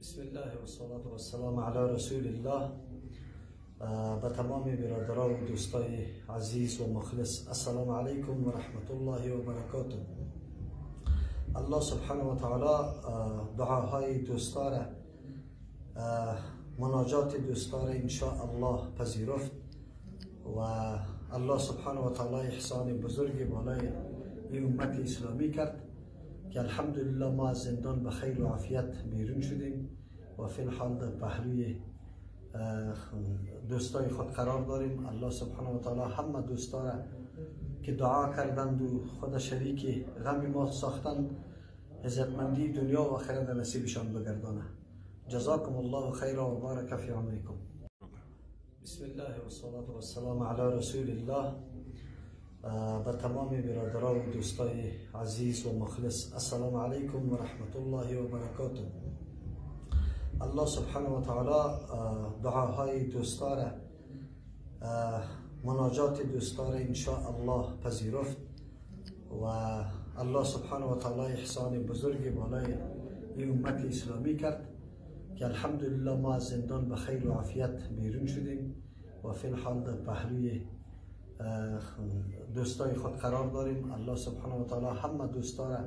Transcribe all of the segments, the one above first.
بسم الله والصلاة والسلام علی رسول الله. به تمام برادران و دوستای عزیز و مخلص، السلام علیکم و رحمت الله و برکاته. الله سبحانه و تعالی دعاهای دوستا را، مناجات دوستا را ان شاء الله پذیرفت و الله سبحانه و تعالی احسان بزرگ بالای این امت اسلامی کرد که الحمدلله ما از زندان به خیر و عافیت بیرون شدیم و فی الحال در پهلوی دوستای خود قرار داریم. الله سبحانه و تعالی همه دوستا را که دعا کردند و خود شریک غم ما ساختند، عزتمندی دنیا و آخرت نصیبشان بگردانه. جزاکم الله خیرا و بارک فی عمرکم. بسم الله والصلاة والسلام علی رسول الله. به تمام برادران و دوستای عزیز و مخلص، السلام علیکم و رحمت الله و برکاته. الله سبحانه و تعالی دعاهای دوستا را، مناجات دوستا را ان شاء الله پذیرفت و الله سبحانه و تعالی احسان بزرگ بالای این امت اسلامی کرد که الحمدلله ما از زندان به خیر و عافیت بیرون شدیم و فی الحال در پهلوی دوستای خود قرار داریم. الله سبحانه و تعالی همه دوستا را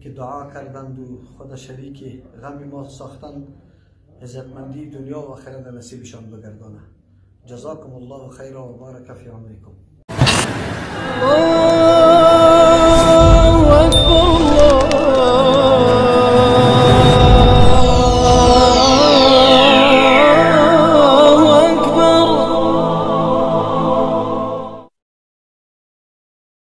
که دعا کردند و خود شریک غم ما ساختند، عزتمندی دنیا و آخرت نصیبشان بگردانه. جزاکم الله خیرا و بارک فی عمرکم.